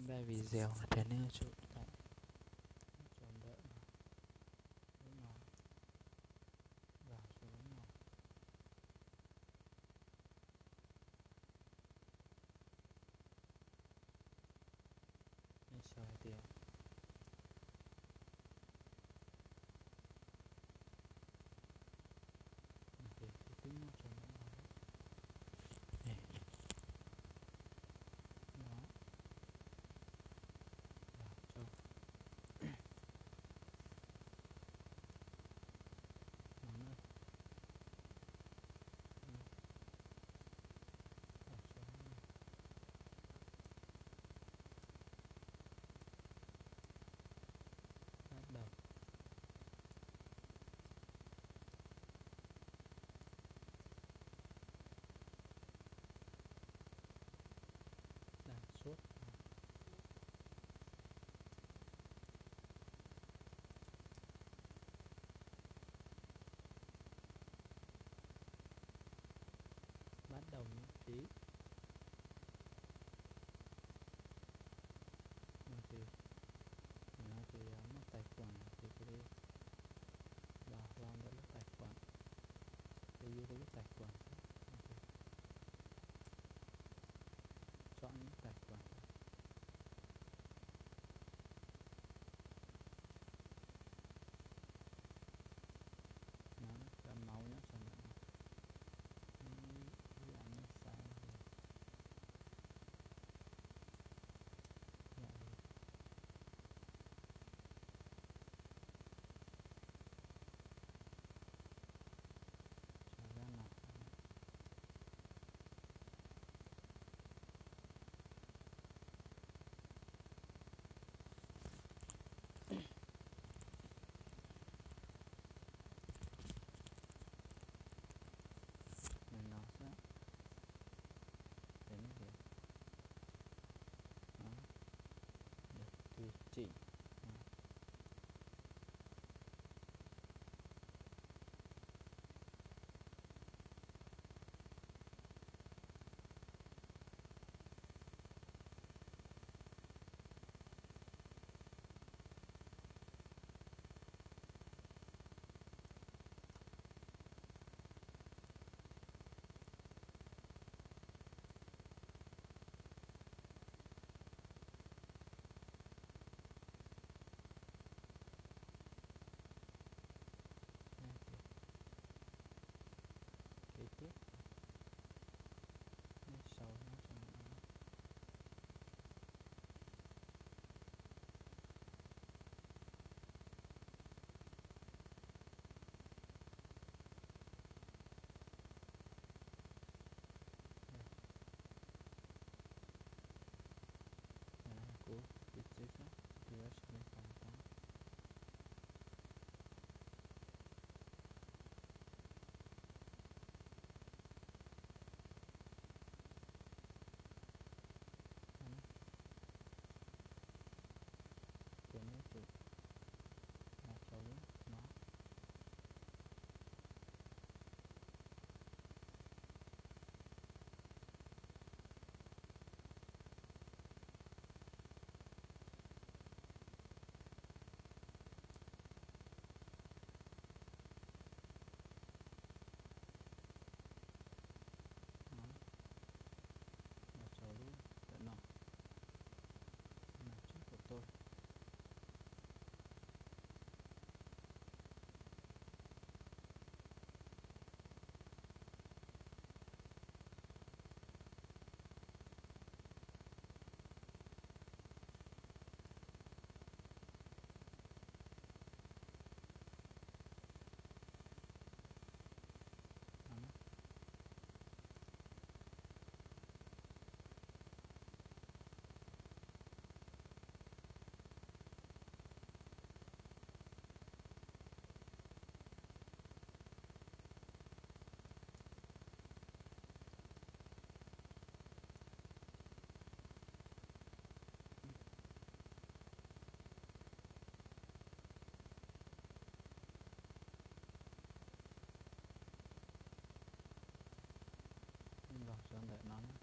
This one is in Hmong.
Npaj video tias nej yuav tsum tawm nyob rau ntawm no, lub no, los rau lub no. Nej sau hais tias, no ces twb muaj rau ntawm no lawm. No, los rau no na. Los rau no. Bắt đầu. Đăng xuất. Bắt đầu miễn phí. No ces, no ces muaj tais kuam no ces kuv li los hlo ntawm lub tais kuam, ces yus kuv lub tais kuam xwb. Chọn lub tais kuam xwb. No, cov mauv nyob rau ntawm no, ib yam nej xav li, ib yam li Sau zaj no. Li no xwb. Ces nej tias, no, được điều chỉnh. Kev tib, nej sau nyob rau ntawm no. Kuv piv txwv xwb, kuv yuav sim li pam tau. Ces nej tsum los rau lub no. Los rau lub ntawm no, mas tsis pom tuaj. Los rau ntawm no na,